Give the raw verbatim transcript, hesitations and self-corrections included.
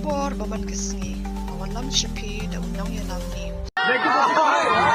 por ba man ka sngi, ba wallam sha phi da u nongïalam News.